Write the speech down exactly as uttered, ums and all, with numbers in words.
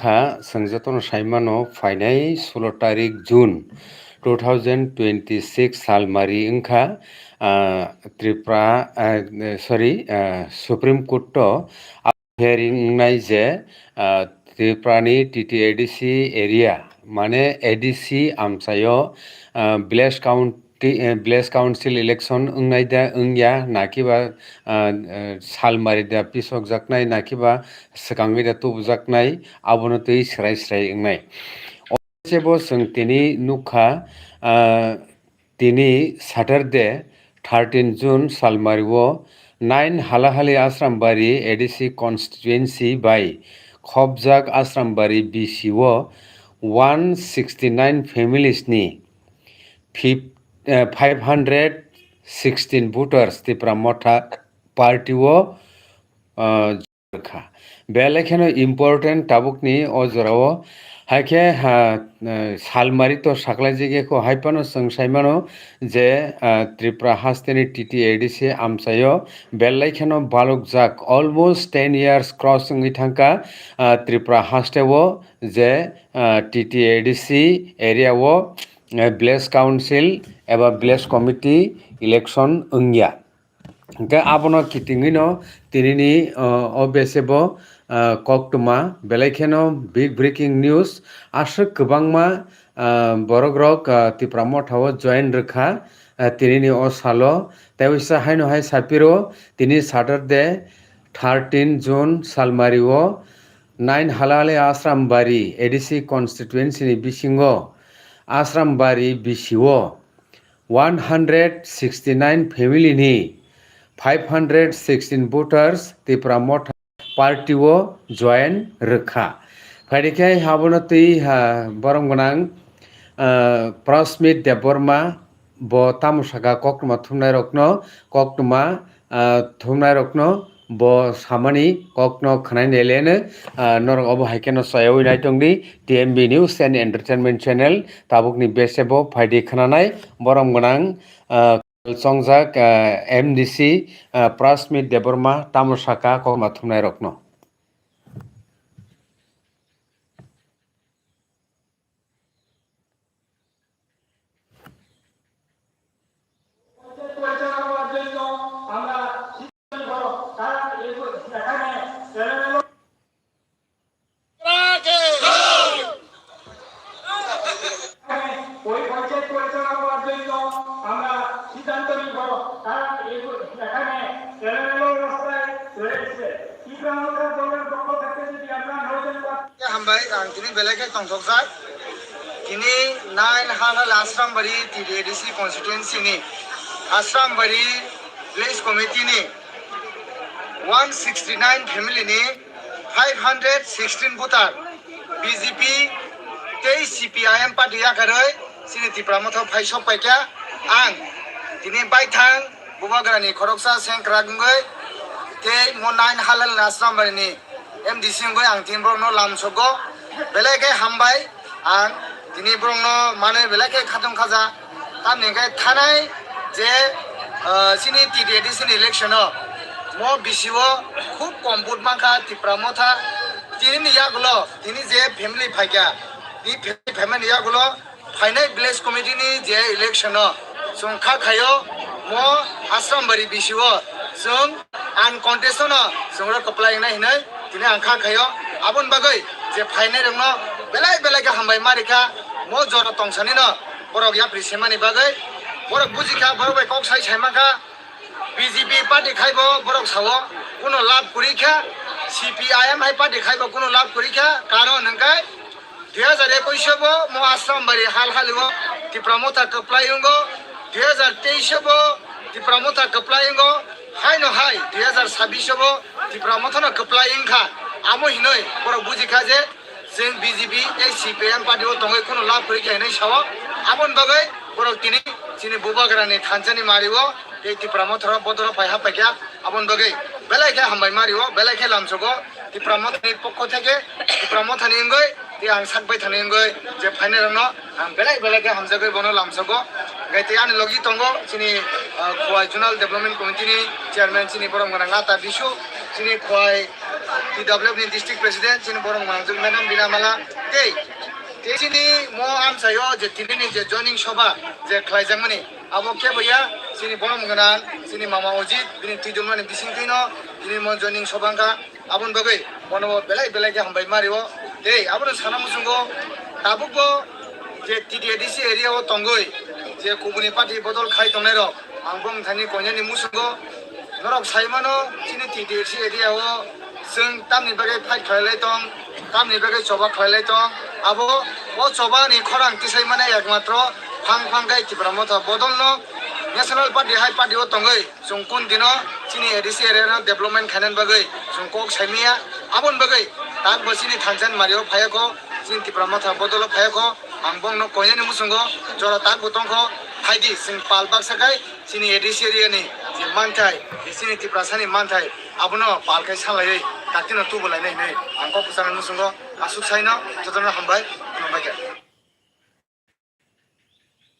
Kha, chwng jotono sai mano, phainai sulo tarik June two thousand twenty-six salmari wngkha, ah, Tripura, ah, sorry, ah, Supreme Court o hearing wngnai je, ah, Tripurani T T A D C area, mane A D C amchaio, ah, village count-, eh, village council election wngnai da wngya, nakiba, ah, eh, salmari da pisokjaknai, nakiba swkangwi da tubujaknai, abono twi swrai swrai wngnai. O se bo chwng tini nukha, ah, tini Saturday, thirteen June salmario nine Halahali Asrambari A D C constituency bai khopjak Asrambari B C o one sixty nine families ni fif-, eh, five hundred sixteen voters Tipra Motha party o, ah, kha. Belai kheno important tabukni o jorao. Hai khe, ha, eh, salmari to saklaijagya kho, hai phano chwng sai mano je, ah, Tripura hasteni T T A D C amchaio belai kheno balokjak, almost ten years cross wngwi thangkha, ah, Tripura hasteo je, ah, T T A D C area o, eh, village council eba village committee election wngya. Hwnkhe abono kitingwino tinini, o, o besebo, ah, koktwma belai kheno big breaking news. Aswk kwbangma, ah, borokrok, ah, Tipra Mothao join rwkha, ah, tinini o salo. Tei waisa haino hai sapiro tini Saturday thirteen June salmario nine Halali Asrambari A D C constituency ni bisingo Asrambari B C o one hundred sixty nine family ni five hundred sixteen voters Tipra Motha party o join rwkha. Phaidi khe abono twi ha borom gwnang, ah, Prasmit Debbarma bo tamo saka koktwma thumnai rokno koktwma, ah, thumnai rokno bo samani kokno khwnai nelene, ah, norok obo hai kheno chayawi naitongdi T M B News and Entertainment Channel tabukni besebo phaidi khwnanai borom gwnang, ah, chongjak, ah, M D C, ah, Prasmit Debbarma tamo saka koktwma thumnai rokno. ওই পঞ্চায়েত পরিচালনা করার জন্য আমরা সিদ্ধান্ত নিব, কারণ এখানে এলোমেলো অবস্থায় রয়েছে। ত্রিপুরা মথা দলের পক্ষ থেকে যদি আমরা নয়জন প্রার্থী Hambai, ang tini belai khe tongthokjak. Tini nine Halal Asrambari T D A D C constituency ni Asrambari village committee ni one sixty nine family ni five hundred sixteen voter B J P tei C P I M party yakarwi chini Tipra Motha phai sok paikha. Ang tini baithang Bubagrani khoroksa sengkrak wngwi tei mo nine Halal Asrambari ni M D C wngwi ang tini borokno lamsogo. Belai khe hambai, ang tini borokno manwi belai khe khatong khaja. Tamni hwnkhe thanai je, ah, chini T T A D C ni election o mo B C o khub kom vote mankha Tipra Motha. Tini ni yagulo, tini je family phaikha, tini family phaimani yagulo phainai village committee ni je election o chwng kha khaio mo Asrambari B C o chwng uncontested no chwng rok kwplai wngnai hinwi tini ang kha khaio. Aboni bagwi je phainai rokno belai belai khe hambai ma rikha, mo jora tongsani no borok yapri semani bagwi borok bujikha, borok bai kok sai sai mankha. B J P party khaibo borok sao kuno lab kwrwi kha, C P I M hai party khaibo kuno lab kwrwi kha, karon hwnkhe dui hazar ekwis o bo mo Asrambari hal hali o Tipra Motha kwplai wngo, dui hazar teis o bo Tipra Motha kwplai wngo, haino hai dui hazar sabis o bo Tipra Motha no kwplai wngkha. Amo hinoi borok bujikha je chwng B J P tei C P I M party o tongwi kheno lab kwrwi kha hinwi sao. Aboni bagwi borok tini chini Bubagrani thansani mari o tei Tipra Motha rok bodoro phai ha paikha. Aboni bagwi belai khe hambai mari o, belai khe lamsogo. Tipra Mothani pokho theke, Tipra Mothani wngwi tei ang sak baithani wngwi je phainai rokno ang belai belai khe hamjagwi bono lamsogo. Hwnkhe tei ani logi tongo chini, ah, Khowai Zonal Development Committee ni chairman chini borom gwnang Ata Bisu, chini Khowai T W F ni district president chini borok mangjak madam Binamala tei tei chini mo amchaio je tinini je joining soba je khlaijakmani abo kebo ya chini borom gwnang chini mama Ojit bini twi dwmani bisingtwino tini mo joining soba wngkha. Aboni bagwi bono belai belai khe hambai ma rio. Tei abono sana muchungo tabukbo je T T A D C area o tongwi je kubuni party bodol khai tongnairok ang bong thani koinani muchungo norok sai mano chini T T A D C area o chwng tamni bagwi fight khlai lai tong, tamni bagwi choba khlai lai tong. Abo o choba ni khorang tisai mane ekmatro phang phang khai Tipra Motha bodol no National Party hai party o tongwi Chwng kun dino chini A D C area no development khainani bagwi chwng kok sai maya. Aboni bagwi tak bo chini thansa ni mario phaiya kho, chini Tipra Motha bodolo phaiya kho. Ang bongno koinani muchungo jora tak bo tongkho. Phaidi chwng pal baksa khai chini A D C area ni je manthai, je chini Tiprasa ni manthai abono pal khai salaiwi kaktino tubu lainai hinwi ang kok kwchangni muchungo aswk saino jotono hambai, khulumbai kha.